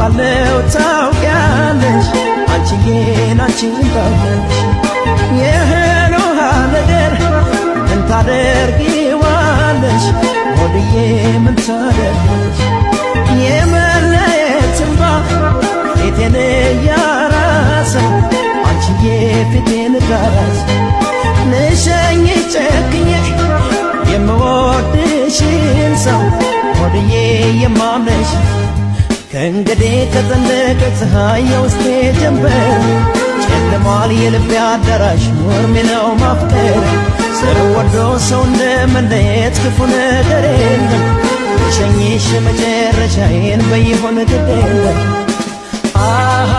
አውቃለሁ ታውቂያለሽ፣ አንቺዬን አንቺን ታውቂያለሽ። የእህል ውሃ ነገር ምን ታደርጊዋለሽ? ሆድዬ ምን ታደርጊዋለሽ? የመለየት እንባ ፊቴን እያራሰ፣ አንቺዬ ፊቴን እያራሰ፣ ልሸኝ ጨክኜ የምወድሽን ሰው፣ ሆድዬ የማምንሽ። ከእንግዲህ ከጠለቀ ፀሐይ የውስጤ ጀንበር፣ ጨልሟል የልቤ አዳራሽ፣ ውርሜ ነው ማፍቀር። ሰው ወዶ ሰው እንደመለየት ክፉ ነገር የለም። ሸኝሽ መጨረሻዬን በይሆን ግድ የለም። አሃ።